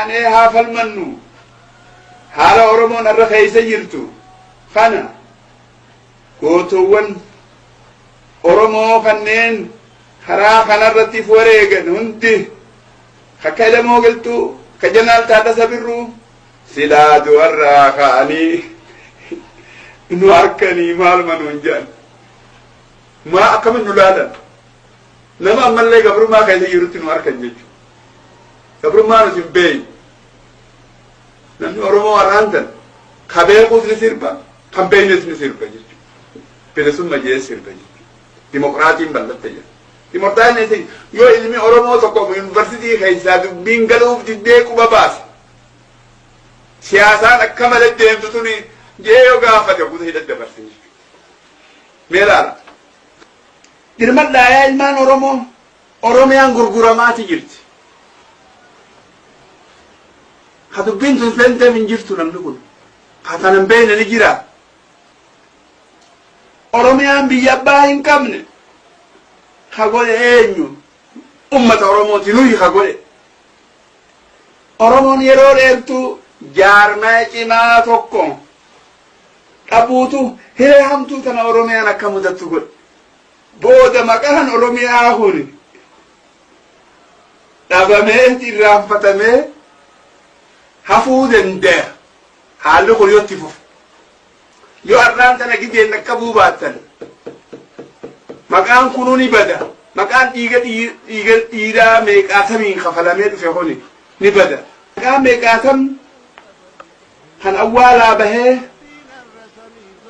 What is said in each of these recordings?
kaanee haa falmannu. Haala Oromoon har'a keessa jirtu kana gootowwan Oromoo kanneen karaa kanarratti if wareegan hundi akka Elemoo Qilxuu, ka Jeneraal Taaddasa Birruu silaa du'arraa ka'anii nu harkanii maaluma nuun jedhan. Maa akkamiin nu laalan? Nama ammallee gabrummaa keessa jirutti nu harkan jechuudha. Gabrummaa nuti hin beeynu. Namni Oromoo har'aan tan ka beekuus ni sirba, kan beeynes ni sirba jechuudha. Bilisumma jee sirba jechuudha. Dimokiraatiin bal'atte jedha. Dimokiraatiin yoo ilmi Oromoo tokko yuunivarsiitii keessaa dubbiin galuuf diddee quba baase. Siyaasaan akka malee deemtu tuni jee yoo gaafate guuta hidha dabarsan jechuudha. Mee laala. Dirmadhaa yaa ilmaan Oromoo. Oromiyaan gurguramaati jirti. Ka dubbiin tun seenteef hin jirtu namni kun. Ka tana hin beekne ni jira. Oromiyaan biyya abbaa hin qabne. Ka godhe eenyu? Ummata Oromooti nuyi ka godhe. Oromoon yeroo dheertuu jaarmaya cimaa tokko dhabuutu hiree hamtuu tana Oromiyaan akka mudattu godhe. Booda maqaan Oromiyaa kun dhabamee irraanfatamee hafuu danda'a. Haalli kun yoo itti fufe. Yoo har'aan tana gideen dhaqqabuu baattan maqaan kunuu ni bada. Maqaan dhiiga dhiiga dhiiraa meeqaatamiin kafalamee dhufe kuni ni bada. Maqaan meeqaatam kan awwaalaa bahee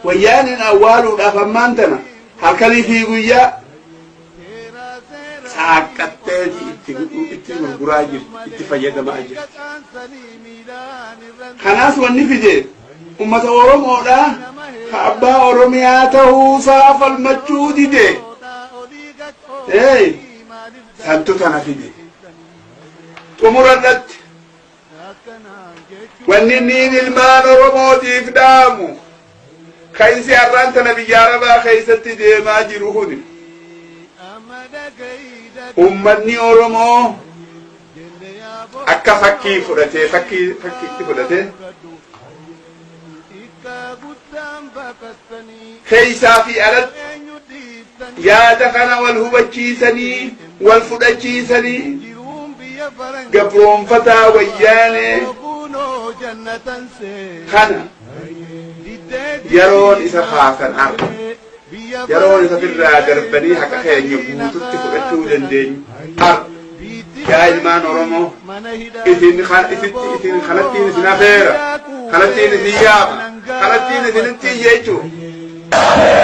wayyaaneen awwaaluudhaaf ammaan tana halkanii fi guyyaa saaqqatteeti itti itti gurguraa jirti itti fayyadamaa jirti. Kanaas wanni fide ummata Oromoodha ka abbaa Oromiyaa ta'uusaa falmachuu dide. Hey, santu tana fide. Xumura irratti Wanni niin ilmaan Oromootiif dhaamu ka'insi har'aan tana biyya Arabaa keessatti deemaa jiru kuni ummanni Oromoo akka fakkii fudhatee fakkii fakkiitti fudhatee keessaa fi alatti yaada kana wal hubachiisanii wal fudhachiisanii gabroonfataa wayyaanee kana yeroon isa kaasan arga. Yeroon isa firraa darbanii haqa keenya guututti fudhachuu dandeenyu arga. Yaa ilmaan Oromoo isin isitti isin kanattiin isin afeera kanattiin isin yaama kanattiin isinitti iyya jechuudha.